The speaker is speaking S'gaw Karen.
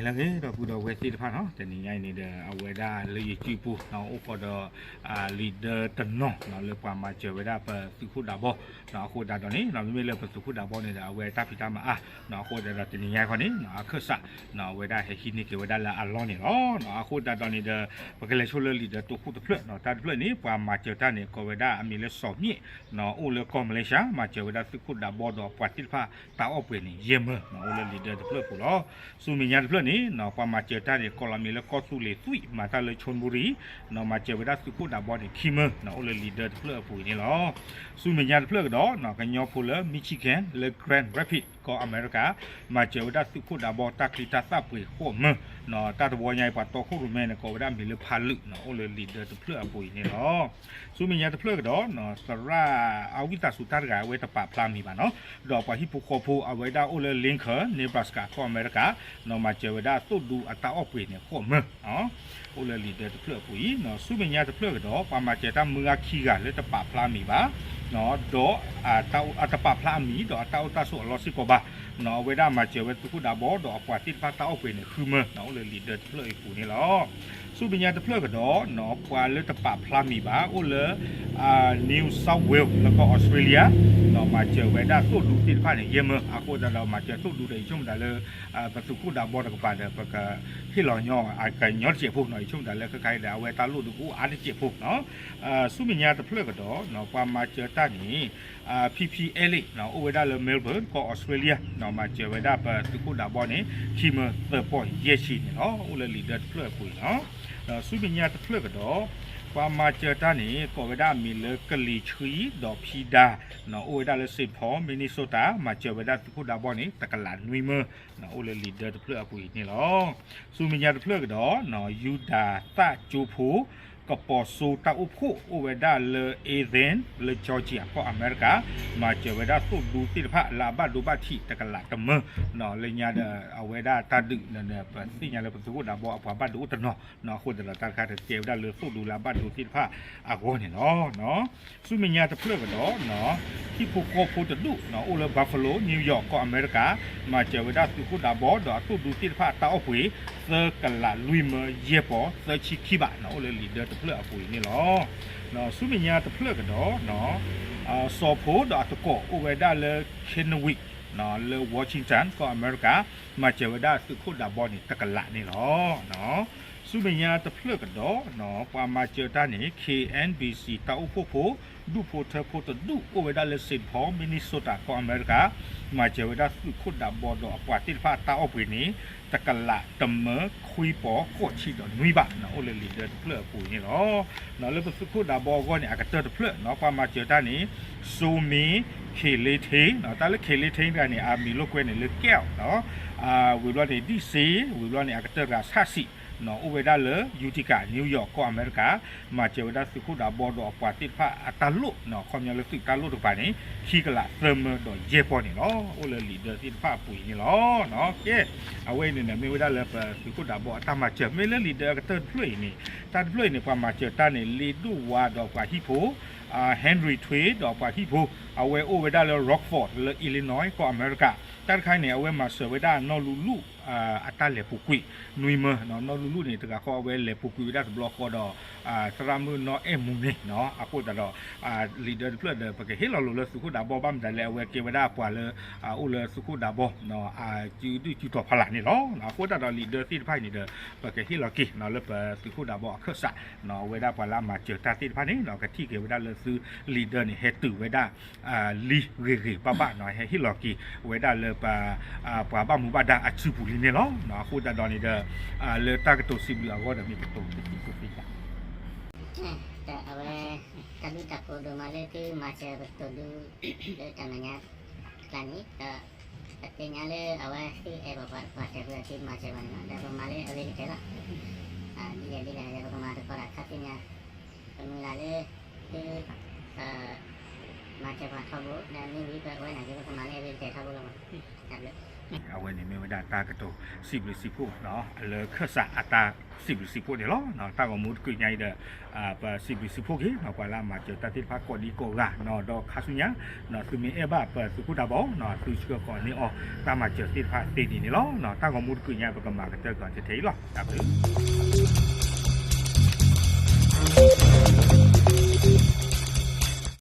နဂ့ၤဒီပုၢ်ဒီဝဲၢ်သ့ၣ်တဖၣ်နီၤ, တနံၤညါအံၤန့ၣ်ဒီး အဝဲဒၣ်လၢယစုပူၤ အိၣ်ဃီဒီး leader တနီၤ လၢပှၤမၤစၢၤဝဲဒၣ်ပသုးခိၣ်ဒးဘီ, အဃိသတးဒီးန့ၣ် မ့မ့ၢ်လၢပသုးခိၣ်ဒးဘီန့ၣ်ဒီး အဝဲတၢ်ဖံးတၢ်မၤအါ, အဃိသတးဒီးတနံၤညါခီန့ၣ် အခၢၣ်စး အဝဲဒၣ်ဟဲဟံးန့ၢ်က့ၤဝဲဒၣ်လၢအလီၢ်န့ၣ်လီၤ. အဃိသတးဒီးန့ၣ်ဒီး ပကလဲၤဆိလၢ leader တဖုတဖျၢၣ်နီၤ, တၢ်တဖျၢၣ်န့ၣ် ပှၤမၤစၢၤတၢ်န့ၣ် ကိးဝဲဒၣ်အမံၤလၢစီၤမ့ၣ် အိၣ်လၢကီၢ်မလ့ၡါ, မၤစၢၤဝဲဒၣ်သုးခိၣ်ဒးဘီဒီးပှၤသ့ၣ်တဖၣ်တၢ်အီၣ်ပှဲၤန့ၣ် ယဲၢ်မၢ အိၣ်လၢ leader တဖျၢၣ်အပူၤလီၤ. ဆူမဲာ်ညါတဖျၢၣ်န့ၣ် ပှၤမၤစၢၤတၢ်န့ၣ် ကိးလီၤမံၤလၢကီၢ်သူလ့ၤသွံၣ် မၤတၢ်လၢ ခၠိၣ်ဘူရံၤ မၤစၢၤဝဲဒၣ်သုးခိၣ်ဒးဘီန့ၣ် ခံမၢ အိၣ်လၢ leader တဖျၢၣ်အပူၤအံၤန့ၣ်လီၤ. ဆူမဲာ်ညါတဖျၢၣ်ကဒီး ကညီဖိလၢ Michigan လၢ Grand Rapids ကီၢ်အမဲရကၤ မၤစၢၤဝဲဒၣ်သုးခိၣ်ဒးဘီတၢ်ချံတၢ်သၣ်ပှ့ၤဃိးမၢ, တၢ်တဝီညါအံၤ ပှၤတီခိၣ်ရိၣ်မဲန့ၣ် ကိးဝဲဒၣ်မံၤလၢဖးလုး အိၣ်လၢ leader တဖျၢၣ်အပူၤအံၤန့ၣ်လီၤ. ဆူမဲာ်ညါတဖျၢၣ်ကဒီး သရၣ်အဝံသးစူၤတၢ်တဂၤ အဝဲတပာ်ဖျါမံၤဘၣ်နီၤ, ဒီးပှၤဟံၣ်ဖိဃီဖိ အဝဲဒၣ်အိၣ်လၢ Lincoln Nebraska ကီၢ်အမဲရကၤ မၤစၢၤဝဲဒၣ်သိၣ်ဒူအတၢ်အီၣ်ပှ့ၤန့ၣ် ဃိးမၢ အိၣ်လၢ leader တဖျၢၣ်အပူၤအံၤ, ဆူမဲာ်ညါတဖျၢၣ်ကဒီး ပှၤမၤစၢၤတၢ်မုၢ်ဂၤခံဂၤလၢတပာ်ဖျါမံၤဘၣ်, ဒီး တပာ်ဖျါအမံၤ ဒီးအတၢ်အိၣ်တၢ်ဆိးအလီၢ်စ့ၢ်ကီးဘၣ်, အဝဲဒၣ်မၤစၢၤဝဲသုးခိၣ်ဒးဘီ ဒီးအပှၤသ့ၣ်တဖၣ်တၢ်အီၣ်ပှ့ၤန့ၣ် ဃုမၢ အိၣ်လၢ leader တဖျၢၣ်အပူၤန့ၣ်လီၤ. ဆူမဲာ်ညါတဖျၢၣ်ကဒီး ပှၤလၢတပာ်ဖျါမံၤဘၣ် အိၣ်လၢ New South Wales လၢကီၢ်အီစထြ့လယါ, မၤစၢၤဝဲဒၣ်သိၣ်ဒူသ့ၣ်တဖၣ်န့ၣ် ယဲၢ်မၢ, အဃိသတးဒီးမၤစၢၤသိၣ်ဒူဒီး ယဆိကမိၣ်ဒၣ်လၢ ပသုးခိၣ်ဒးဘီတကပၤဒီး ပကဟ့ၣ်လီၤညီ ကညီတစဲးဖိနီၤ, ယဆိကမိၣ်ဒၣ်လၢခဲခါအံၤဒီး အဝဲတၢ်လိၣ်ဒုးကအိၣ်အါတစဲးဖိနီၤ. ဆူမဲာ်ညါတဖျၢၣ်ကဒီး ပှၤမၤစၢၤတၢ်န့ၣ် ဖံဖံအဲလ့း အိၣ်ဝဲဒၣ်လၢ Melbourne ကီၢ်အီစထြ့လယါ, မၤစၢၤဝဲဒၣ်ပသုးခိၣ်ဒးဘီန့ၣ် ခံမၢသၢပီၢ်ယဲၢ်ဆံန့ၣ်လီၤ, အိၣ်လၢ leader တဖျၢၣ်အပူၤအံၤလီၤ. ဆူမဲာ်ညါတဖျၢၣ်ကဒီး ပှၤမၤစၢၤတၢ်န့ၣ် ကိးဝဲဒၣ်အမံၤလၢကလံၤဆှံဒီးဖံဒါ, အိၣ်ဝဲဒၣ်လၢ Saint Paul Minnesota, မၤစၢၤဝဲဒၣ်သုးခိၣ်ဒးဘီန့ၣ် တကလးနွံမၢ, အိၣ်လၢ leader တဖျၢၣ်အပူၤအံၤန့ၣ်လီၤ. ဆူမဲာ်ညါတဖျၢၣ်ကဒီး ယူဒၤသၣ်ကၠိဖိ ကပီၤစိတၢ်အိၣ်ဖှိၣ် အိၣ်ဝဲဒၣ်လၢ Athens လၢ Georgia ကီၢ်အမဲရကၤ, မၤစၢၤဝဲဒၣ်သိၣ်ဒူသ့ၣ်တဖၣ်လၢအဘၣ်ဒိဘၣ်ထံးတကလးတမၢ, လၢညါဒီး အဝဲဒၣ်တၢ်ဒုး ပသ့ၣ်ညါလၢပသုးခိၣ်ဒးဘီအပှၤဘၣ်ဒိအိၣ်တနီၤ, အဃိသတးဒီးတၢ်တခါတကဲဝဲဒၣ်လၢသိၣ်ဒူလၢအဘၣ်ဒိသ့ၣ်တဖၣ်အဂီၢ်န့ၣ်လီၤ. ဆူမဲာ်ညါတဖျၢၣ်ကဒီး ဟံၣ်ဖိဃီဖိတဒူၣ် အိၣ်လၢ Buffalo New York ကီၢ်အမဲရကၤ, မၤစၢၤဝဲဒၣ်သုးခိၣ်ဒးဘီဒီးအသိၣ်ဒူသ့ၣ်တဖၣ်တၢ်အီၣ်ပှ့ၤ သၢကလးလွံၢ်မၢယဲၢ်ပီၢ်သၢဆံခံဘး, အိၣ်လၢ leader တဖျၢၣ်အပူၤအံၤန့ၣ်လီၤ. ဆူမဲာ်ညါတဖျၢၣ်ကဒီး စီၤဖိဒီးအသကိး အိၣ်ဝဲဒၣ်လၢ Kennewick လၢ Washington ကီၢ်အမဲရကၤ, မၤစၢၤဝဲဒၣ်သုးခိၣ်ဒးဘီန့ၣ် တကလးန့ၣ်လီၤ. ဆူမဲာ်ညါတဖျၢၣ်ကဒီး ပှၤမၤစၢၤတၢ်န့ၣ် K N B C တၢ်အိၣ်ဖှိၣ်ဖိ ဒူၣ်ဖိထၢဖိတဒူၣ် အိၣ်ဝဲဒၣ်လၢ Saint Paul Minnesota ကီၢ်အမဲရကၤ, မၤစၢၤဝဲဒၣ်သုးခိၣ်ဒးဘီဒီးအပှၤသ့ၣ်တဖၣ်တၢ်အီၣ်ပှ့ၤန့ၣ် တကလးတမၢခွံပီၢ်ဃိးဆံဒီးနွံဘး, အိၣ်လၢ leader တဖျၢၣ်အပူၤန့ၣ်လီၤ. လၢပသုးခိၣ်ဒးဘီအဂီၢ်န့ၣ် အကတၢၢ်တဖျၢၣ် ပှၤမၤစၢၤတၢ်န့ၣ် စိမ့ ခ့လ့ထ့, တၢ်လၢ ခ့လ့ထ့ တဂၤန့ၣ် အမံၤလိာ်ကွဲန့ၣ်လၢ ကဲး, ဝံၤဘျီန့ၣ် ဒံၣ်စ့, ဝံၤဘျီန့ၣ် အကတၢၢ်တဂၤ ဆၣ်စံး, အိၣ်ဝဲဒၣ်လၢ Utica New York ကီၢ်အမဲရကၤ, မၤစၢၤဝဲဒၣ်သုးခိၣ်ဒးဘီဒီးအပှၤသ့ၣ်တဖၣ်အတၢ်လိၣ်, ခီပညီလၢသုးတၢ်လိၣ်တကပၤန့ၣ် ခံကလးသၢမၢဒီးယဲၢ်ပီၢ်န့ၣ်လီၤ. အိၣ်လၢ leader သ့ၣ်တဖၣ်အပူၤအံၤန့ၣ်လီၤ. ကဲ, အဝဲအံၤန့ၣ် မ့ၢ်ဝဲဒၣ်လၢပသုးခိၣ်ဒးဘီအတၢ်မၤစၢၤ, မ့ၢ်လၢ leader အကတၢၢ်တဖျၢၣ်အံၤန့ၣ်, တၢ်တဖျၢၣ်အံၤန့ၣ် ပှၤမၤစၢၤတၢ်န့ၣ် လ့ဒိၣ်ဝါဒီးပှၤဟံၣ်ဖိ Henry Twin ဒီးပှၤဟံၣ်ဖိ, အဝဲအိၣ်ဝဲဒၣ်လၢ Rockford လၢ Illinois ကီၢ်အမဲရကၤ, တၢ်တခါအံၤန့ၣ် အဝဲမၤစၢၤဝဲဒၣ်နီၢ်လူလူၣ် အတၢ်လဲၤပူၤကွံာ်နွံမၢ, နီၢ်လူလူၣ်န့ၣ် တဂၤဃီအဝဲလဲၤပူၤကွံာ်ဝဲဒၣ်တဘျီဃီဒီး သရၣ်မုၣ်နီၢ်အဲၣ်မူန့ၣ်, အဃိသတးဒီး leader တဖျၢၣ်ဒီး ပကဟ့ၣ်လီၤလိာ်လၢသုးခိၣ်ဒးဘီ ဘၣ်မတၤလဲၣ် အဝဲကဲဝဲဒၣ်ပှၤလၢ အိၣ်လၢသုးခိၣ်ဒးဘီ အစုဒုၣ်စုတီၤဖီလာ်န့ၣ်လီၤ. အဃိသတးဒီး leader သ့ၣ်တဖၣ်အံၤန့ၣ်ဒီး ပကဟ့ၣ်လီၤက့ၤလၢပသုးခိၣ်ဒးဘီအခၢၣ်စး, အဝဲဒၣ်ပှၤလၢအမၤစၢၤတၢ်သ့ၣ်တဖၣ်န့ၣ် ကထံၣ်က့ၤဝဲဒၣ်လၢသု leader န့ၣ် ဟဲတုၤဝဲဒၣ် လံဂ့ၤဂ့ၤဘၣ်ဘၣ်နီၤ, ဟဲဟ့ၣ်လီၤက့ၤဝဲဒၣ်လၢ ပှၤဘၣ်မူဘၣ်ဒါအစုပူၤလံန့ၣ်လီၤ. အဃိသတးဒီးန့ၣ်ဒီး လၢတၢ်ကတိၤစံးဘျုးအဂီၢ်ဒီး မ့ၢ်ကတိၤတသံၣ်ဖိသ့ၣ်ညါ အဝဲ တၢ်ဘျုးတၢ်ဖှိၣ်ဒိၣ်မးလၢသုမၤစၢၤပကတိၤဒု လၢတၢ်မဲာ်ညါတကျါန့ၣ်ဒီး ပသ့ၣ်ညါလၢအဝဲသုအဲၣ်ပှၤပှၤတဲာ်ပှၤသုမၤစၢၤပှၤန့ၣ်လီၤ. ဒီးပမၤလၢအရ့ဒိၣ်ကတၢၢ်လီၤ. ဒ်လဲၣ်ဒ်လဲၣ်ဒီး ပကမၤတခီဒၣ်ခါဆူညါ ပမုၢ်လၢ်လၢသု မၤစၢၤပှၤထီဘိ ဒီးမ့ၢ်ဝံၤပဝဲနာ်က့ ပကမၤလၢအရ့ဒိၣ်ကတၢၢ်ထီဘိလီၤမး. အဝဲန့ၣ်မ့ၢ်ဝဲဒၣ်တၢ်ကတိၤစံးဘျုးစံးဖှိၣ် အလၢခၢၣ်စးအတၢ်စံးဘျုးစံးဖှိၣ်န့ၣ်လီၤ. တၢ်ဂီၤမူတကုာ်ညါအံၤဒီး ပစံးဘျုးစံးဖှိၣ်က့ၤ ပှၤလၢအမၤစၢၤတၢ်သ့ၣ်တဖၣ်ကိးဒံကိးဂၤ ဒီးခါဆူညါ သုမ့ၢ်အဲၣ်ဘၣ်ပသုးခိၣ်တၢ်ဘီ သုဆှၢဃီၤန့ၢ်အီၤ တၢ်မၤစၢၤသ့ၣ်တဖၣ်သ့ဒ်န့ၣ်လီၤ. တၢ်ဂီၤမူတကုာ်ညါ ပကမၤကတၢၢ်ကီးထဲအံၤလီၤ. တၢ်ဘျုး